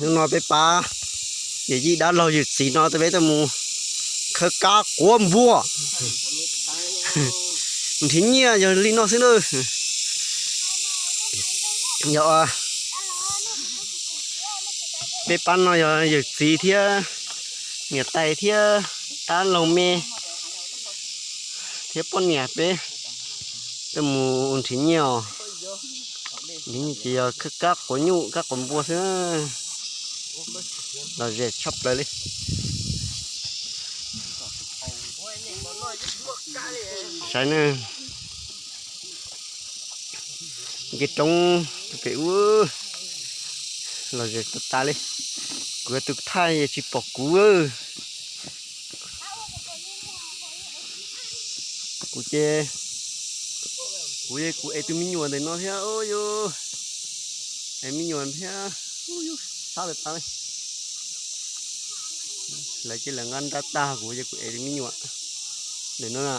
Hnub no peb pab yawm yij dab laug yawm txiv no peb tuaj mus khawb kab quav npua nrhiav nyiaj yog li no xwb na. Yog peb pab no yog yawm txiv thiab niam tais thiab dab laug me thiab poj niam peb tuaj mus nrhiav nyiaj os. Nrhiav nyiaj ces yog khawb kab quav nyuj kab quav npua xwb. Los ze tshaj plaws li. Saib na, nce roob pem ub los ze tas tas li. Kuv tus thaij tsis pom kuv. Kuv ces, kuv, kuv ev tus me nyuam ntawm no thiab yus, ev me nyuam thiab, sab tas tas li. Lawv ces lawv nqa nra tag, kuv ces kuv ev tus me nyuam ntawm no na.